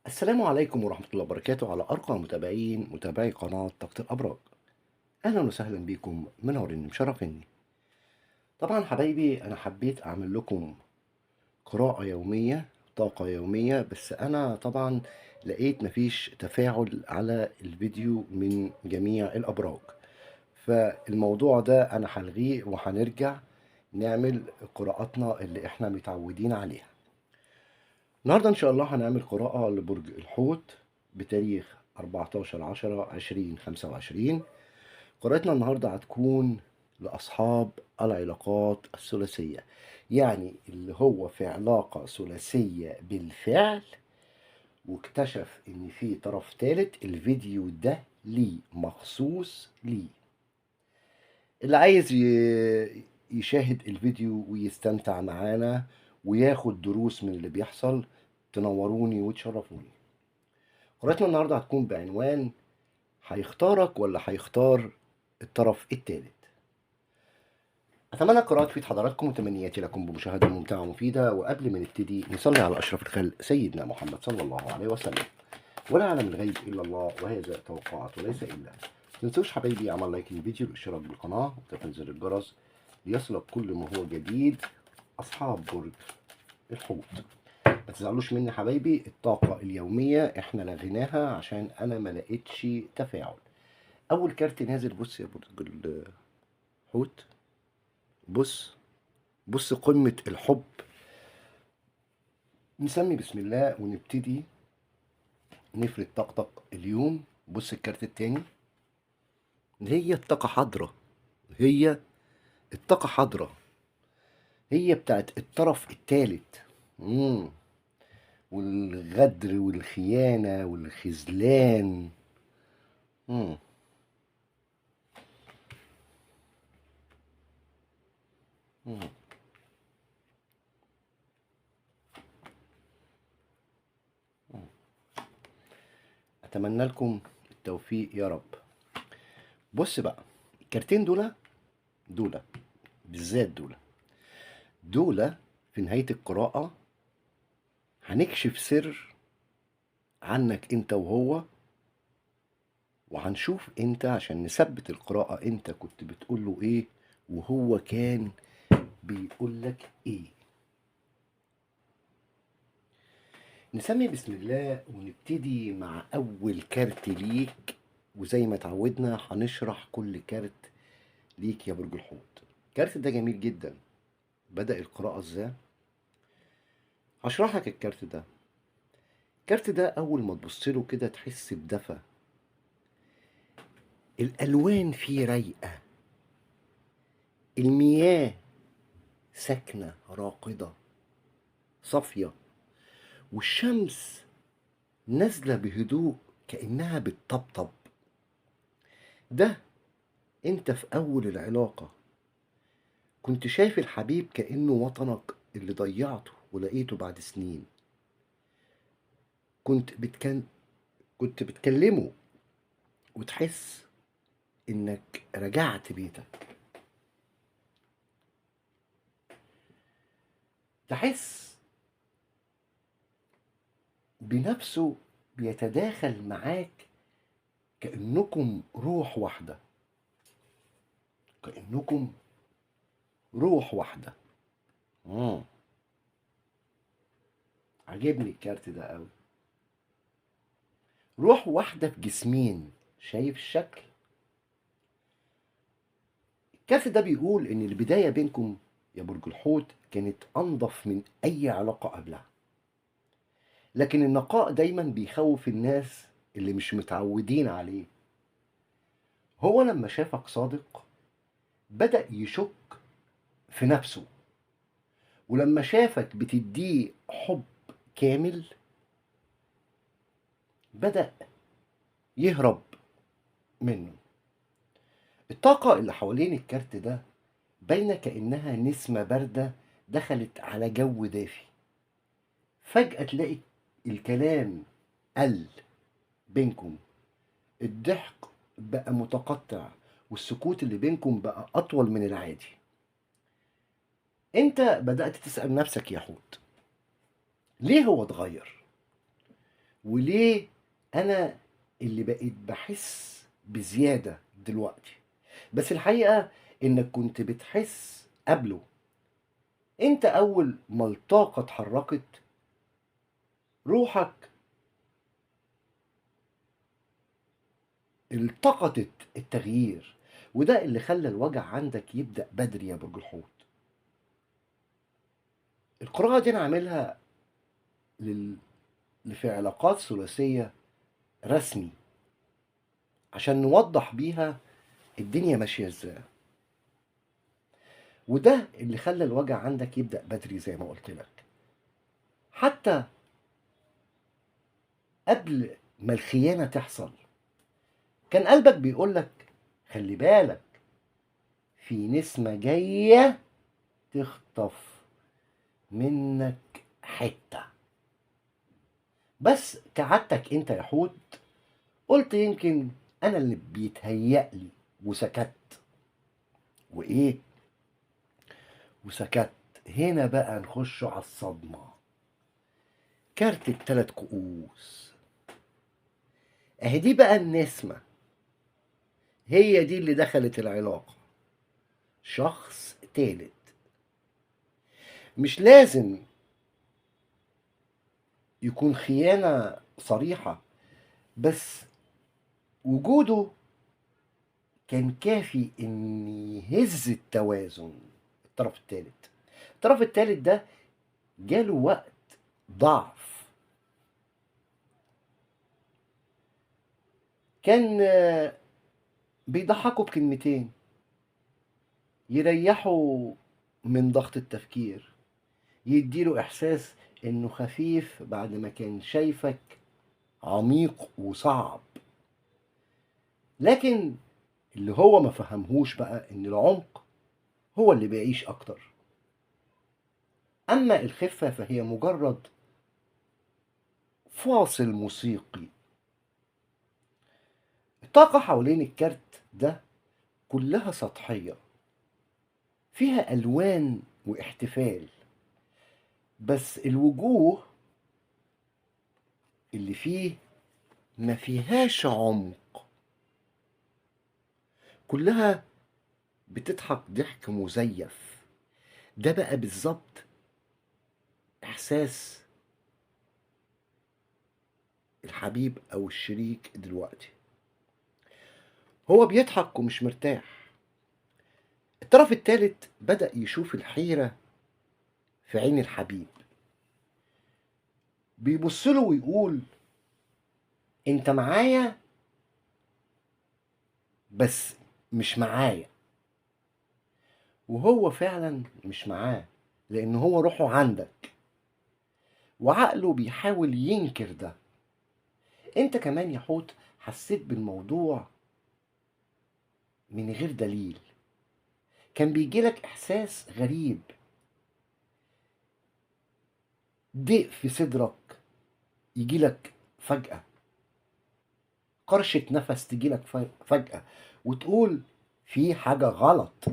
السلام عليكم ورحمة الله وبركاته على أرقى متابعين متابعي قناة طاقة الأبراج. أهلا وسهلا بكم، منورين مشرفيني. طبعا حبايبي أنا حبيت أعمل لكم قراءة يومية، طاقة يومية، بس أنا طبعا لقيت مفيش تفاعل على الفيديو من جميع الأبراج، فالموضوع ده أنا هلغيه وهنرجع نعمل قراءاتنا اللي احنا متعودين عليها. النهارده ان شاء الله هنعمل قراءة لبرج الحوت بتاريخ 14/10/2025. قراءتنا النهارده هتكون لأصحاب العلاقات الثلاثية، يعني اللي هو في علاقة ثلاثية بالفعل واكتشف ان في طرف ثالث. الفيديو ده ليه، مخصوص ليه. اللي عايز يشاهد الفيديو ويستمتع معانا وياخد دروس من اللي بيحصل، تنوروني وتشرفوني. قراءتنا النهارده هتكون بعنوان هيختارك ولا هيختار الطرف الثالث. اتمنى القراءة تفيد حضراتكم، وتمنياتي لكم بمشاهدة ممتعة ومفيدة. وقبل ما نبتدي نصلي على اشرف الخلق سيدنا محمد صلى الله عليه وسلم. ولا يعلم الغيب الا الله، وهذا توقعات وليس الا. ما تنسوش حبايبي عمل لايك للفيديو والاشتراك بالقناة وتفعيل زر الجرس ليصلك كل ما هو جديد. اصحاب برج الحوت ما تزعلوش مني حبايبي، الطاقة اليومية احنا لغيناها عشان انا ما لقيتش تفاعل. اول كارت نازل، بص يا برج الحوت، بص بص قمة الحب. نسمي بسم الله ونبتدي نفرد طاقتك اليوم. بص الكارت التاني، هي الطاقة حاضرة، هي الطاقة حاضرة، هي بتاعت الطرف الثالث. والغدر والخيانة والخذلان. مم. مم. أتمنى لكم التوفيق يا رب. بص بقى الكارتين دول، دول بالذات، دول في نهاية القراءة هنكشف سر عنك انت وهو، وهنشوف انت عشان نثبت القراءة انت كنت بتقوله ايه وهو كان بيقولك ايه. نسمي بسم الله ونبتدي مع اول كارت ليك، وزي ما تعودنا هنشرح كل كارت ليك يا برج الحوت. الكارت ده جميل جدا. بدأ القراءة ازاي؟ هشرح لك الكارت ده. الكارت ده اول ما تبص له كده تحس بدفى، الالوان فيه رايقة، المياه ساكنة راقده صافية، والشمس نازله بهدوء كانها بتطبطب. ده انت في اول العلاقة كنت شايف الحبيب كانه وطنك اللي ضيعته ولقيته بعد سنين. كنت بتكلمه وتحس انك رجعت بيتك، تحس بنفسه بيتداخل معاك كأنكم روح واحدة، كأنكم روح واحدة. عجبني الكارت ده قوي. روح واحدة في جسمين، شايف الشكل؟ الكارت ده بيقول ان البداية بينكم يا برج الحوت كانت انضف من اي علاقة قبلها، لكن النقاء دايما بيخوف الناس اللي مش متعودين عليه. هو لما شافك صادق بدأ يشك في نفسه، ولما شافك بتديه حب كامل بدأ يهرب منه. الطاقة اللي حوالين الكارت ده باينة كأنها نسمة باردة دخلت على جو دافي. فجأة تلاقي الكلام قل بينكم، الضحك بقى متقطع، والسكوت اللي بينكم بقى أطول من العادي. انت بدأت تسأل نفسك يا حوت، ليه هو اتغير؟ وليه انا اللي بقيت بحس بزيادة دلوقتي؟ بس الحقيقة انك كنت بتحس قبله. انت اول ما الطاقة اتحركت روحك التقطت التغيير، وده اللي خلى الوجع عندك يبدأ بدري يا برج الحوت. القراءة دي انا عاملها في علاقات ثلاثية رسمي عشان نوضح بيها الدنيا ماشية ازاي، وده اللي خلى الوجع عندك يبدأ بدري زي ما قلت لك، حتى قبل ما الخيانة تحصل. كان قلبك بيقولك خلي بالك، في نسمة جاية تخطف منك حتة. بس كعادتك انت يا حوت قلت يمكن انا اللي بيتهيألي، وسكت. وايه؟ وسكت. هنا بقى نخش على الصدمة. كارت التلات كؤوس، اهي دي بقى النسمة، هي دي اللي دخلت العلاقة، شخص تالت. مش لازم يكون خيانة صريحة، بس وجوده كان كافي ان يهز التوازن. الطرف التالت، الطرف التالت ده جاله وقت ضعف، كان بيضحكوا بكلمتين يريحوا من ضغط التفكير، يديله احساس انه خفيف بعد ما كان شايفك عميق وصعب. لكن اللي هو ما فهمهوش بقى ان العمق هو اللي بيعيش اكتر، اما الخفة فهي مجرد فاصل موسيقي. الطاقة حوالين الكارت ده كلها سطحية، فيها ألوان واحتفال، بس الوجوه اللي فيه ما فيهاش عمق، كلها بتضحك ضحك مزيف. ده بقى بالظبط إحساس الحبيب أو الشريك دلوقتي، هو بيضحك ومش مرتاح. الطرف الثالث بدأ يشوف الحيرة في عين الحبيب، بيبص له ويقول انت معايا بس مش معايا، وهو فعلا مش معاه لان هو روحه عندك وعقله بيحاول ينكر ده. انت كمان يا حوت حسيت بالموضوع من غير دليل، كان بيجيلك احساس غريب، ضيق في صدرك يجيلك فجأة، قرشة نفس تجيلك فجأة وتقول في حاجة غلط،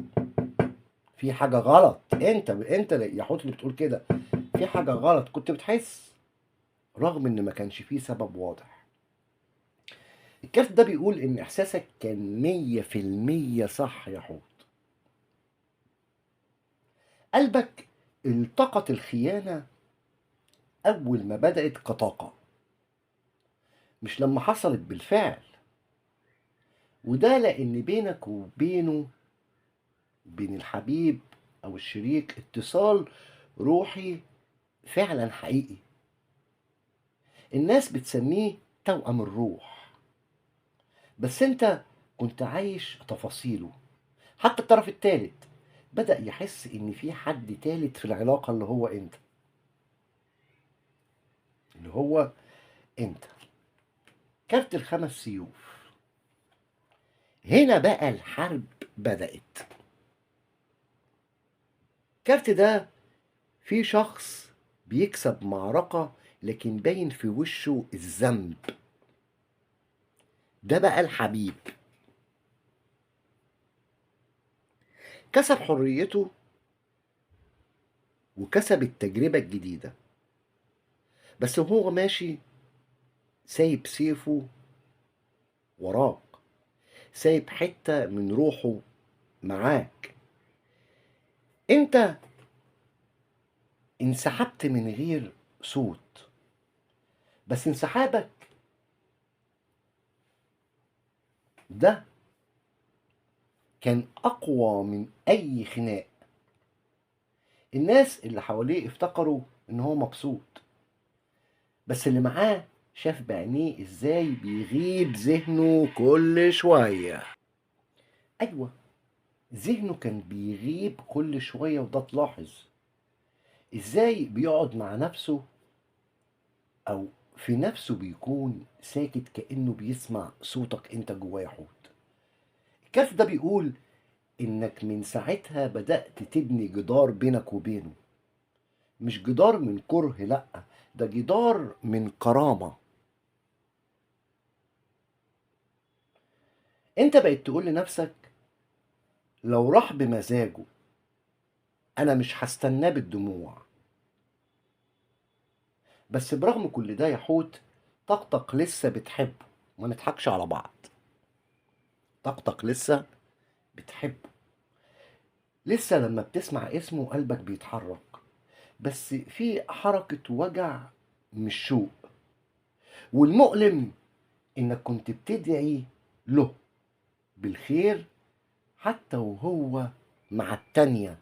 في حاجة غلط. انت يا حوت اللي بتقول كده، في حاجة غلط. كنت بتحس رغم ان ما كانش فيه سبب واضح. الكارت ده بيقول ان احساسك كان 100% صح يا حوت. قلبك التقط الخيانة اول ما بدأت كطاقة، مش لما حصلت بالفعل، وده لان بينك وبينه، بين الحبيب او الشريك، اتصال روحي فعلا حقيقي. الناس بتسميه توأم الروح، بس انت كنت عايش تفاصيله. حتى الطرف الثالث بدأ يحس ان في حد ثالث في العلاقة، اللي هو انت، اللي هو انت. كارت الخمس سيوف، هنا بقى الحرب بدأت. الكارت ده في شخص بيكسب معركة لكن باين في وشه الذنب. ده بقى الحبيب، كسب حريته وكسب التجربة الجديدة، بس وهو ماشي سايب سيفه وراك، سايب حتة من روحه معاك. انت انسحبت من غير صوت، بس انسحابك ده كان أقوى من أي خناق. الناس اللي حواليه افتكروا إن هو مبسوط، بس اللي معاه شاف بعينيه إزاي بيغيب ذهنه كل شوية. أيوة، ذهنه كان بيغيب كل شوية، وده تلاحظ إزاي بيقعد مع نفسه أو في نفسه بيكون ساكت كأنه بيسمع صوتك أنت جواه يا حوت. الكارت ده بيقول إنك من ساعتها بدأت تبني جدار بينك وبينه، مش جدار من كره، لأ، ده جدار من كرامة. أنت بقيت تقول لنفسك لو راح بمزاجه أنا مش هستناه بالدموع. بس برغم كل ده يا حوت، طاقتك لسه بتحبه، ما نضحكش على بعض. طاقتك لسه بتحبه، لسه لما بتسمع اسمه قلبك بيتحرك، بس في حركة وجع مش شوق. والمؤلم انك كنت بتدعي له بالخير حتى وهو مع التانية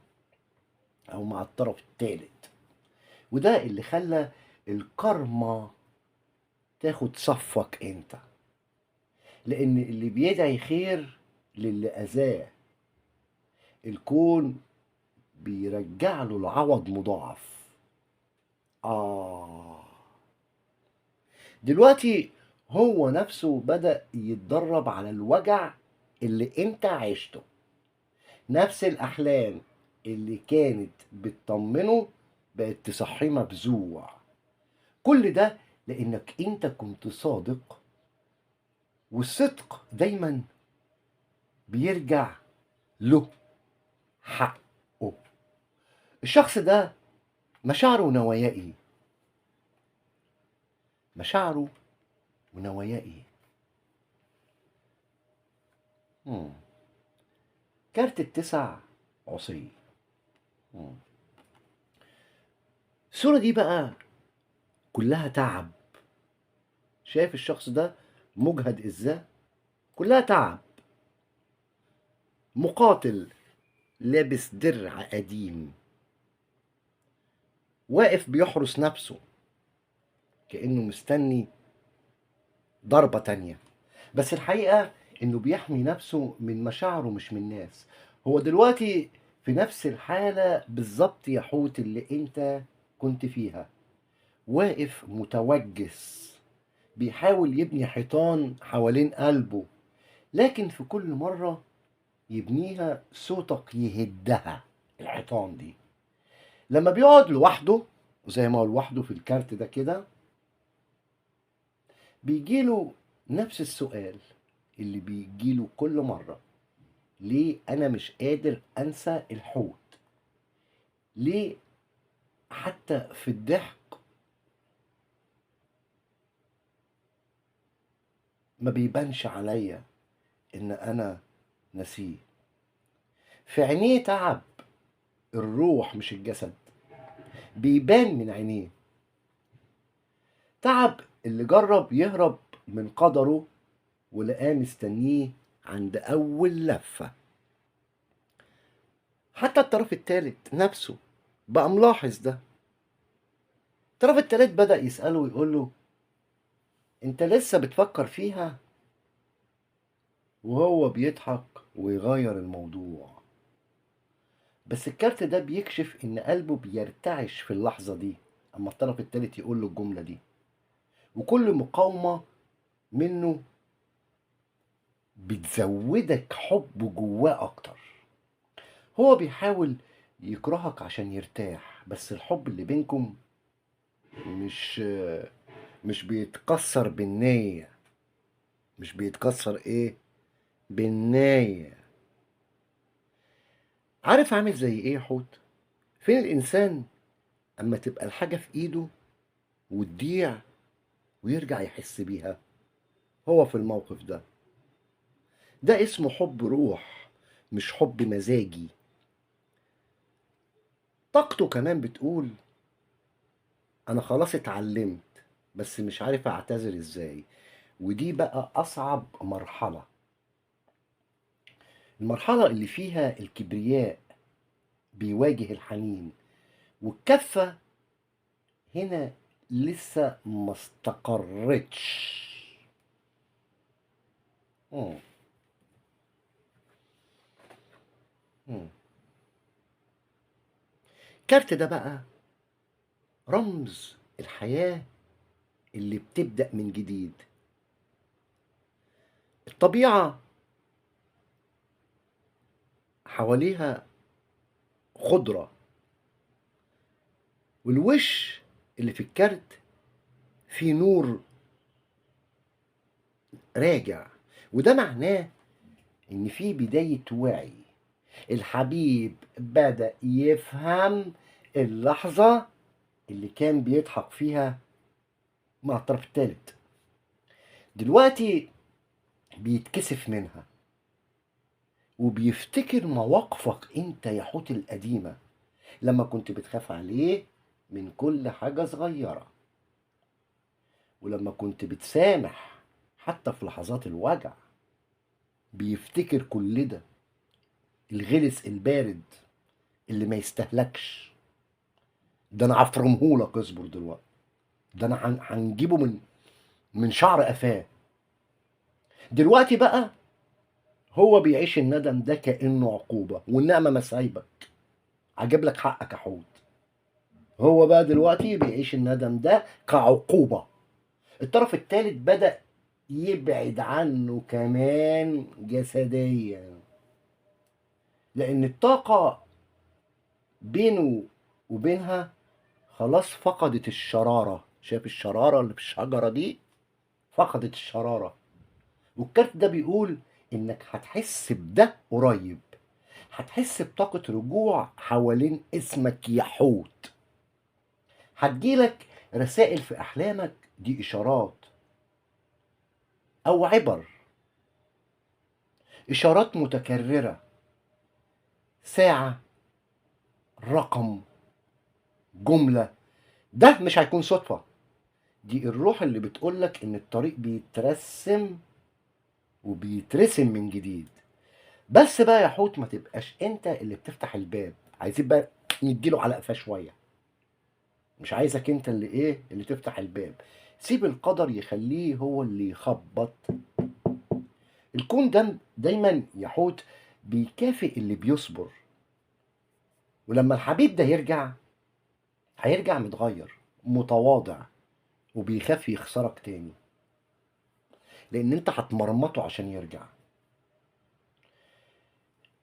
او مع الطرف الثالث، وده اللي خلى الكارما تاخد صفك انت، لان اللي بيدعي خير للي اذاه الكون بيرجع له العوض مضاعف. دلوقتي هو نفسه بدأ يتدرب على الوجع اللي انت عشته، نفس الأحلام اللي كانت بتطمنه بقت تصحيه مفزوع. كل ده لأنك انت كنت صادق، والصدق دايما بيرجع له حقه. الشخص ده مشاعره ونواياه ايه؟ مشاعره ونواياه ايه؟ كارت التسع عصي. الصورة دي بقى كلها تعب. شايف الشخص ده مجهد ازاي؟ كلها تعب. مقاتل لابس درع قديم، واقف بيحرس نفسه كأنه مستني ضربة تانية، بس الحقيقة انه بيحمي نفسه من مشاعره مش من الناس. هو دلوقتي في نفس الحالة بالظبط يا حوت اللي انت كنت فيها، واقف متوجس بيحاول يبني حيطان حوالين قلبه، لكن في كل مرة يبنيها صوتك يهدها الحيطان دي. لما بيقعد لوحده زي ما هو لوحده في الكارت ده كده، بيجيله نفس السؤال اللي بيجيله كل مرة: ليه أنا مش قادر أنسى الحوت؟ ليه حتى في الضحك ما بيبانش عليا إن أنا نسيه؟ في عينيه تعب الروح مش الجسد، بيبان من عينيه تعب اللي جرب يهرب من قدره ولقاه مستنيه عند أول لفة. حتى الطرف الثالث نفسه بقى ملاحظ ده. الطرف الثالث بدأ يسأله ويقوله انت لسه بتفكر فيها؟ وهو بيضحك ويغير الموضوع. بس الكارت ده بيكشف ان قلبه بيرتعش في اللحظة دي اما الطرف الثالث يقول له الجملة دي، وكل مقاومة منه بتزودك حبه جواه اكتر. هو بيحاول يكرهك عشان يرتاح، بس الحب اللي بينكم مش بيتكسر بالنية. مش بيتكسر ايه؟ بالنية. عارف عامل زي ايه يا حوت؟ فين الانسان اما تبقى الحاجة في ايده وتضيع ويرجع يحس بيها؟ هو في الموقف ده. ده اسمه حب روح، مش حب مزاجي. طاقته كمان بتقول انا خلاص اتعلمت، بس مش عارف اعتذر ازاي. ودي بقى اصعب مرحلة، المرحلة اللي فيها الكبرياء بيواجه الحنين، والكفة هنا لسه ما استقرتش. الكارت ده بقى رمز الحياة اللي بتبدأ من جديد. الطبيعة حواليها خضرة، والوش اللي في الكارت فيه نور راجع، وده معناه ان في بداية وعي. الحبيب بدأ يفهم اللحظة اللي كان بيضحك فيها مع الطرف الثالث، دلوقتي بيتكسف منها، وبيفتكر مواقفك انت يا حوت القديمة لما كنت بتخاف عليه من كل حاجة صغيرة، ولما كنت بتسامح حتى في لحظات الوجع. بيفتكر كل ده، الغلس البارد اللي ما يستهلكش ده، انا عفرمهولك اصبر دلوقتي، ده انا هنجيبه من شعر قفاه. دلوقتي بقى هو بيعيش الندم ده كأنه عقوبة، والنعمة ما سايبك، عجب لك حقك يا حوت. هو بقى دلوقتي بيعيش الندم ده كعقوبة. الطرف الثالث بدأ يبعد عنه كمان جسديا، لأن الطاقة بينه وبينها خلاص فقدت الشرارة. شايف الشرارة اللي في الشجرة دي؟ فقدت الشرارة. والكارت ده بيقول إنك هتحس بده قريب، هتحس بطاقة رجوع حوالين اسمك يا حوت. هتجيلك رسائل في أحلامك، دي إشارات أو عبر، إشارات متكررة، ساعة، رقم، جملة. ده مش هيكون صدفة، دي الروح اللي بتقولك إن الطريق بيترسم وبيترسم من جديد. بس بقى يا حوت ما تبقاش انت اللي بتفتح الباب، عايزين بقى نديله على قفاه شوية، مش عايزك انت اللي ايه اللي تفتح الباب. سيب القدر يخليه هو اللي يخبط. الكون ده دايما يا حوت بيكافئ اللي بيصبر، ولما الحبيب ده يرجع هيرجع متغير متواضع، وبيخاف يخسرك تاني، لان انت هتمرمطه عشان يرجع.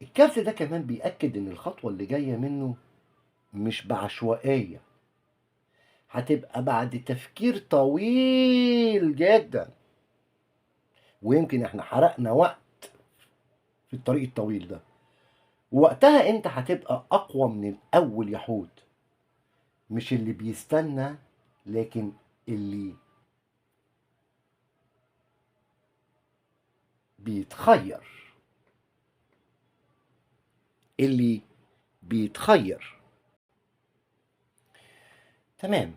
الكارت ده كمان بيأكد ان الخطوة اللي جاية منه مش بعشوائية، هتبقى بعد تفكير طويل جدا، ويمكن احنا حرقنا وقت في الطريق الطويل ده. ووقتها انت هتبقى اقوى من الاول يا حوت، مش اللي بيستنى لكن اللي بيتخير، اللي بيتخير. تمام.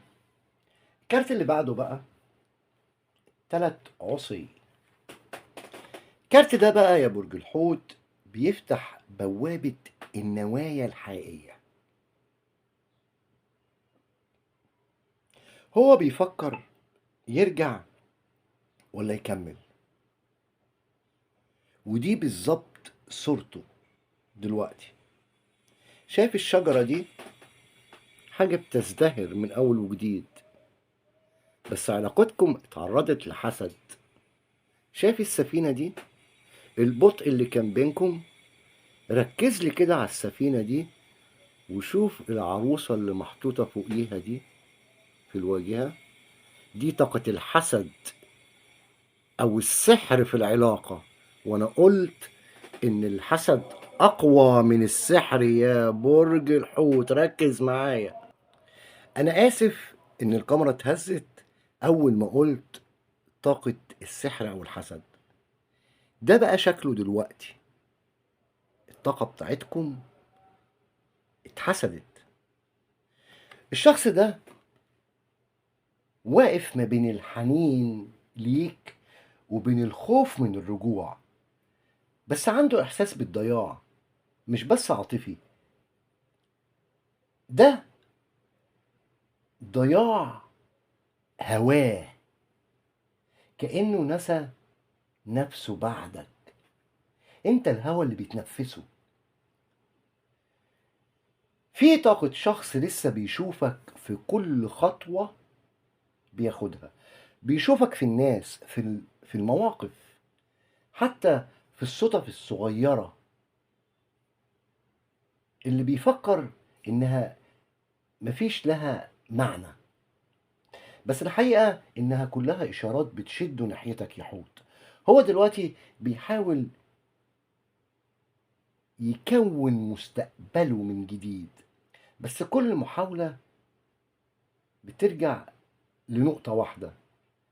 الكارت اللي بعده بقى 3 عصي. الكارت ده بقى يا برج الحوت بيفتح بوابة النوايا الحقيقية. هو بيفكر يرجع ولا يكمل، ودي بالظبط صورته دلوقتي. شايف الشجرة دي؟ حاجة بتزدهر من أول وجديد، بس علاقتكم اتعرضت لحسد. شايف السفينة دي؟ البطء اللي كان بينكم، ركز لي كده على السفينة دي وشوف العروسة اللي محطوطة فوقيها دي في الواجهة دي، طاقة الحسد أو السحر في العلاقة. وأنا قلت إن الحسد أقوى من السحر يا برج الحوت، ركز معايا. أنا آسف إن الكاميرا اتهزت، أول ما قلت طاقة السحر أو الحسد؟ ده بقى شكله دلوقتي، الطاقة بتاعتكم اتحسدت. الشخص ده واقف ما بين الحنين ليك وبين الخوف من الرجوع، بس عنده إحساس بالضياع، مش بس عاطفي، ده ضياع هواه، كأنه نسى نفسه بعدك. انت الهوى اللي بيتنفسه. في طاقة شخص لسه بيشوفك في كل خطوة بياخدها، بيشوفك في الناس، في المواقف، حتى في الصدف الصغيرة اللي بيفكر إنها مفيش لها معنى، بس الحقيقة إنها كلها إشارات بتشده ناحيتك يا حوت. هو دلوقتي بيحاول يكون مستقبله من جديد، بس كل محاولة بترجع لنقطة واحدة: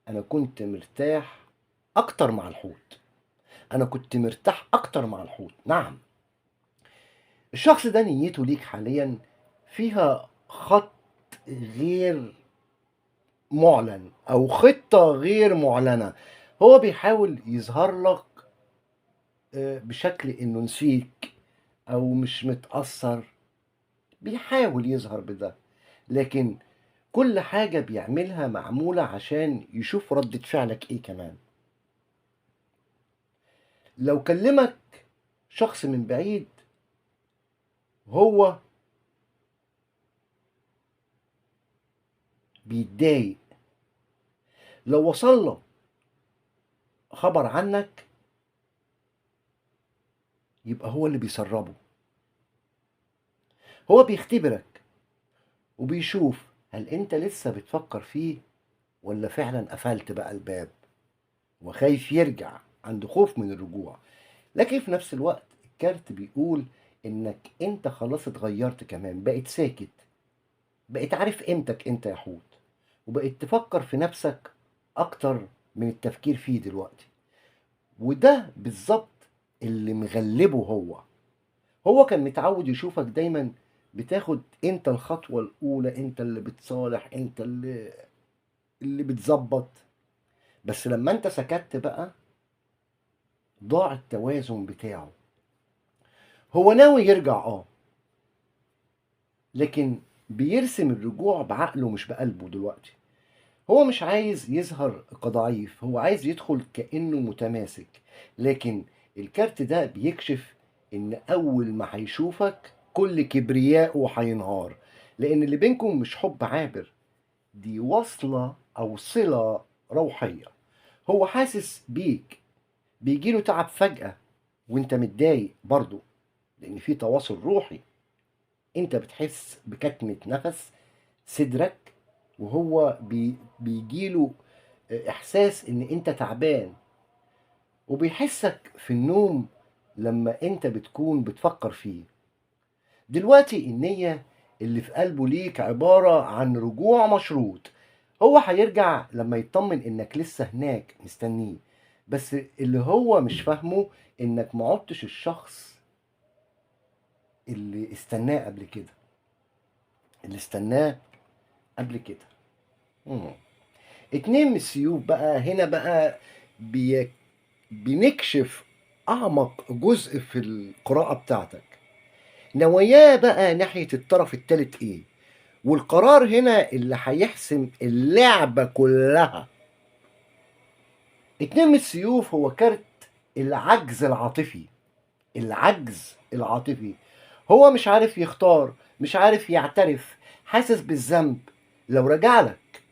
أنا كنت مرتاح أكتر مع الحوت، أنا كنت مرتاح أكتر مع الحوت. نعم، الشخص ده نيته ليك حاليا فيها خط غير معلن أو خطة غير معلنة. هو بيحاول يظهر لك بشكل إنه نسيك أو مش متأثر، بيحاول يظهر بده، لكن كل حاجة بيعملها معمولة عشان يشوف ردة فعلك إيه. كمان لو كلمك شخص من بعيد هو بيتضايق، لو وصل له خبر عنك يبقى هو اللي بيسربه. هو بيختبرك وبيشوف هل انت لسه بتفكر فيه ولا فعلا قفلت بقى الباب وخايف يرجع، عنده خوف من الرجوع. لكن في نفس الوقت الكارت بيقول انك انت خلاص اتغيرت كمان، بقيت ساكت، بقيت عارف قيمتك انت يا حوت، وبقيت تفكر في نفسك اكتر من التفكير فيه دلوقتي. وده بالظبط اللي مغلبه. هو كان متعود يشوفك دايما بتاخد انت الخطوة الاولى، انت اللي بتصالح، انت اللي بتظبط، بس لما انت سكت بقى ضاع التوازن بتاعه. هو ناوي يرجع لكن بيرسم الرجوع بعقله مش بقلبه دلوقتي. هو مش عايز يظهر كضعيف، هو عايز يدخل كأنه متماسك. لكن الكارت ده بيكشف ان اول ما هيشوفك كل كبرياءه هينهار، لان اللي بينكم مش حب عابر، دي وصلة او صلة روحية. هو حاسس بيك، بيجيله تعب فجأة وانت متضايق برضو، لان في تواصل روحي. انت بتحس بكتمة نفس صدرك، وهو بيجيله احساس ان انت تعبان، وبيحسك في النوم لما انت بتكون بتفكر فيه. دلوقتي النية اللي في قلبه ليك عبارة عن رجوع مشروط. هو هيرجع لما يطمن انك لسه هناك مستنيه، بس اللي هو مش فاهمه انك ما عدتش الشخص اللي استناه قبل كده، اللي استناه قبل كده. اتنين من السيوف بقى هنا بقى بنكشف اعمق جزء في القراءة بتاعتك. نواياه بقى ناحية الطرف التالت ايه، والقرار هنا اللي هيحسم اللعبة كلها. اتنين من السيوف هو كارت العجز العاطفي. العجز العاطفي، هو مش عارف يختار، مش عارف يعترف، حاسس بالذنب لو رجع لك،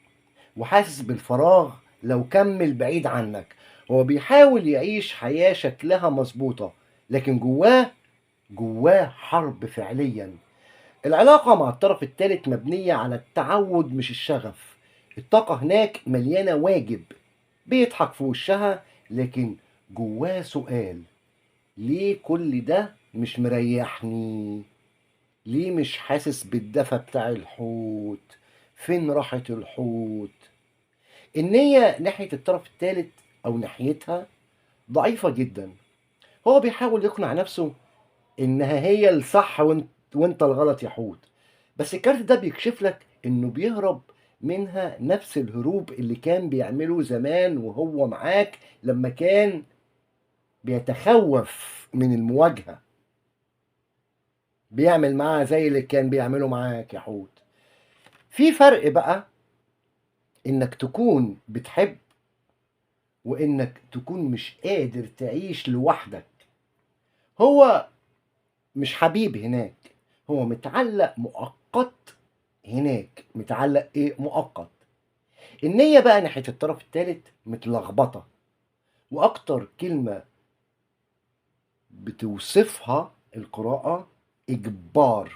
وحاسس بالفراغ لو كمل بعيد عنك. هو بيحاول يعيش حياة شكلها مظبوطة، لكن جواه حرب فعليا. العلاقة مع الطرف الثالث مبنية على التعود مش الشغف. الطاقة هناك مليانة واجب، بيضحك في وشها، لكن جواه سؤال: ليه كل ده مش مريحني؟ ليه مش حاسس بالدفى بتاع الحوت؟ فين راحة الحوت؟ النية ناحية الطرف الثالث أو ناحيتها ضعيفة جدا. هو بيحاول يقنع نفسه إنها هي الصح وانت الغلط يا حوت، بس الكارت ده بيكشف لك إنه بيهرب منها نفس الهروب اللي كان بيعمله زمان وهو معاك لما كان بيتخوف من المواجهة. بيعمل معاه زي اللي كان بيعمله معاك يا حوت. في فرق بقى انك تكون بتحب وانك تكون مش قادر تعيش لوحدك. هو مش حبيب هناك، هو متعلق مؤقت هناك. متعلق ايه؟ مؤقت. النية بقى ناحية الطرف الثالث متلخبطة، واكتر كلمة بتوصفها القراءة اجبار،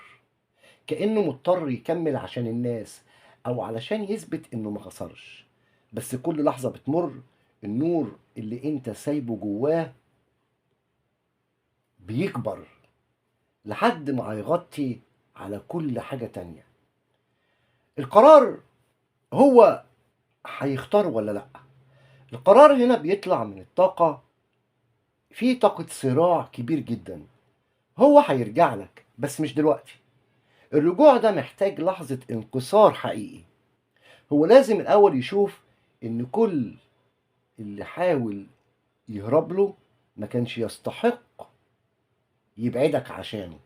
كأنه مضطر يكمل عشان الناس او علشان يثبت انه ما خسرش. بس كل لحظة بتمر النور اللي انت سايبه جواه بيكبر لحد ما هيغطي على كل حاجة تانية. القرار هو هيختار ولا لأ. القرار هنا بيطلع من الطاقة، في طاقة صراع كبير جدا. هو هيرجع لك بس مش دلوقتي. الرجوع ده محتاج لحظة انكسار حقيقي. هو لازم الأول يشوف إن كل اللي حاول يهرب له ما كانش يستحق يبعدك عشانه.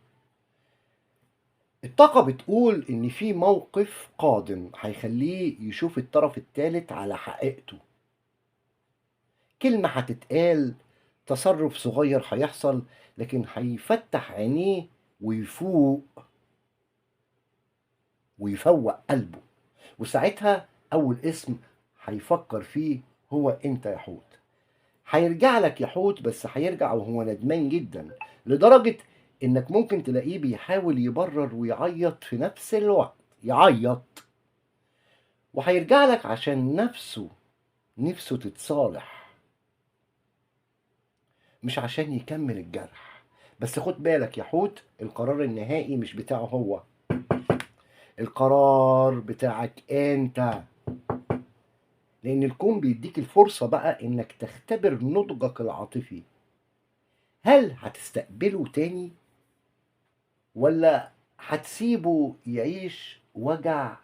الطاقة بتقول إن في موقف قادم هيخليه يشوف الطرف الثالث على حقيقته. كلمة هتتقال، تصرف صغير هيحصل، لكن هيفتح عينيه ويفوق ويفوق قلبه، وساعتها أول اسم هيفكر فيه هو أنت يا حوت. هيرجع لك يا حوت، بس هيرجع وهو ندمان جدا، لدرجة إنك ممكن تلاقيه بيحاول يبرر ويعيط في نفس الوقت، يعيط. وهيرجع لك عشان نفسه تتصالح، مش عشان يكمل الجرح. بس خد بالك يا حوت، القرار النهائي مش بتاعه هو، القرار بتاعك انت. لان الكون بيديك الفرصة بقى انك تختبر نضجك العاطفي. هل هتستقبله تاني ولا هتسيبه يعيش وجع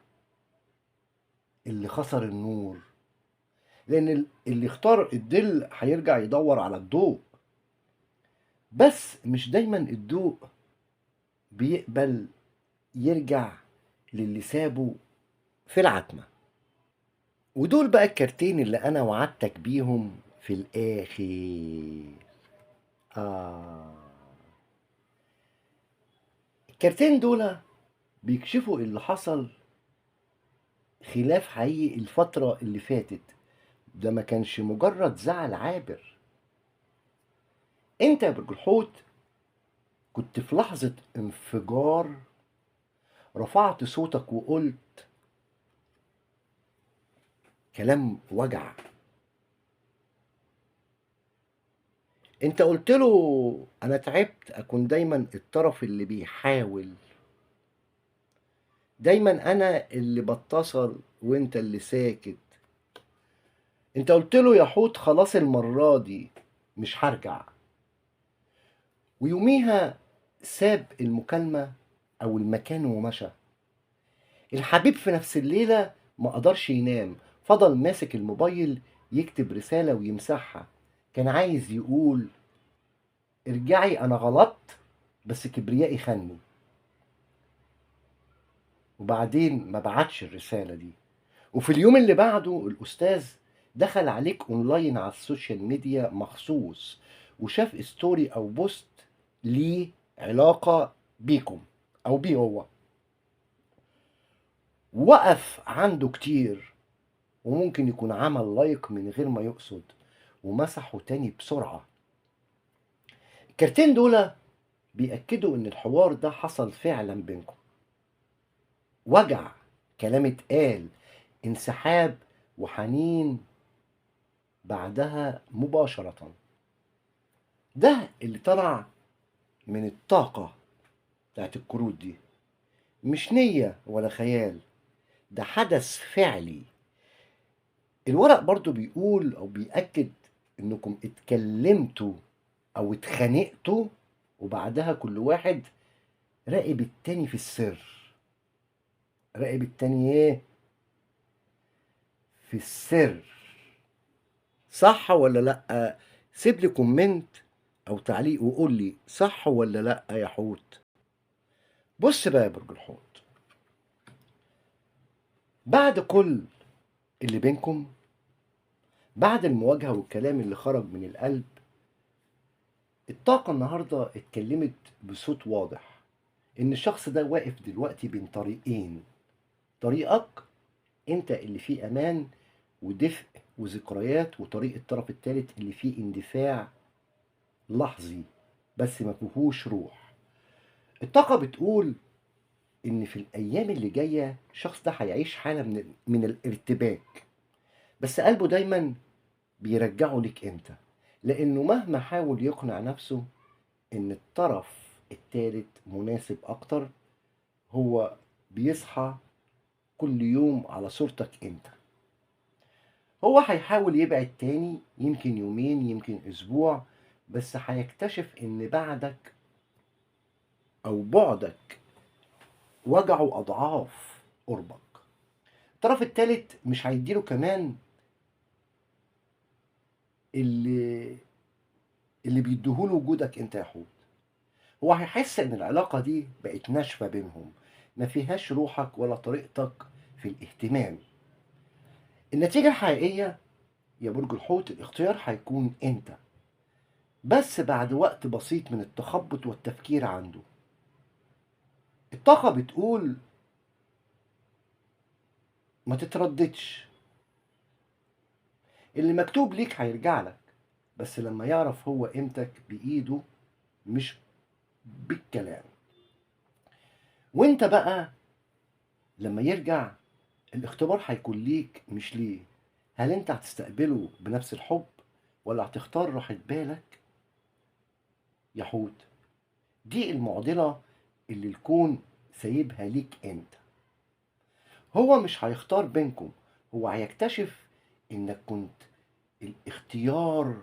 اللي خسر النور؟ لان اللي اختار الظل هيرجع يدور على الضوء، بس مش دايما الضوء بيقبل يرجع للي سابه في العتمة. ودول بقى الكارتين اللي انا وعدتك بيهم في الاخر. الكارتين دول بيكشفوا اللي حصل خلاف حقيقي الفترة اللي فاتت. ده ما كانش مجرد زعل عابر. انت يا برج الحوت كنت في لحظة انفجار، رفعت صوتك وقلت كلام وجع. انت قلت له انا تعبت اكون دايما الطرف اللي بيحاول، دايما انا اللي بتصل وانت اللي ساكت. انت قلت له يا حوت خلاص المرة دي مش هرجع. ويوميها ساب المكالمة او المكان ومشى. الحبيب في نفس الليلة ما قدرش ينام، فضل ماسك الموبايل يكتب رسالة ويمسحها. كان عايز يقول ارجعي انا غلطت، بس كبريائي خاني. وبعدين ما بعتش الرسالة دي. وفي اليوم اللي بعده الأستاذ دخل عليك اونلاين على ال social media مخصوص، وشاف story او post ليه علاقة بيكم او بيه هو. وقف عنده كتير، وممكن يكون عمل like من غير ما يقصد، ومسحه تاني بسرعة. الكارتين دول بيأكدوا ان الحوار ده حصل فعلا بينكم. وجع، كلام اتقال، انسحاب وحنين بعدها مباشرة. ده اللي طلع من الطاقة بتاعت الكروت دي، مش نية ولا خيال، ده حدث فعلي. الورق برضو بيقول أو بيأكد إنكم اتكلمتوا أو اتخانقتوا، وبعدها كل واحد راقب التاني في السر. راقب التاني ايه؟ في السر. صح ولا لأ؟ سيب لي comment أو تعليق وقول لي صح ولا لأ يا حوت. بص بقى يا برج الحوت، بعد كل اللي بينكم، بعد المواجهة والكلام اللي خرج من القلب، الطاقة النهاردة اتكلمت بصوت واضح إن الشخص ده واقف دلوقتي بين طريقين. طريقك أنت اللي فيه أمان ودفء وذكريات، وطريق الطرف الثالث اللي فيه اندفاع لحظي بس ما فيهوش روح. الطاقة بتقول إن في الأيام اللي جاية الشخص ده هيعيش حالة من الارتباك، بس قلبه دايما بيرجعه لك أنت، لأنه مهما حاول يقنع نفسه إن الطرف الثالث مناسب أكتر، هو بيصحى كل يوم على صورتك أنت. هو هيحاول يبعد تاني، يمكن يومين يمكن أسبوع، بس هيكتشف إن بعدك أو بعدك وجعه أضعاف قربك. الطرف الثالث مش هيديله كمان اللي بيديهوله وجودك انت يا حوت. هو هيحس ان العلاقة دي بقت ناشفة بينهم، ما فيهاش روحك ولا طريقتك في الاهتمام. النتيجة الحقيقية يا برج الحوت، الاختيار هيكون انت، بس بعد وقت بسيط من التخبط والتفكير عنده. الطاقة بتقول ما تترددش، اللي مكتوب ليك هيرجع لك، بس لما يعرف هو قيمتك بإيده مش بالكلام. وانت بقى لما يرجع الاختبار هيكون ليك مش ليه. هل انت هتستقبله بنفس الحب ولا هتختار راحة بالك يا حوت؟ دي المعضلة اللي الكون سايبها ليك انت. هو مش هيختار بينكم، هو هيكتشف انك كنت الاختيار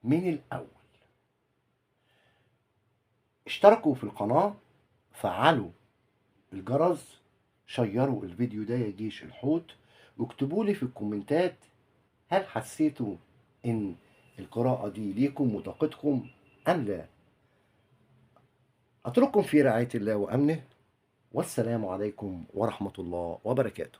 من الاول. اشتركوا في القناة، فعلوا الجرس، شيروا الفيديو ده يا جيش الحوت، واكتبوا لي في الكومنتات هل حسيتوا ان القراءة دي ليكم وطاقتكم ام لا. اترككم في رعاية الله وامنه، والسلام عليكم ورحمة الله وبركاته.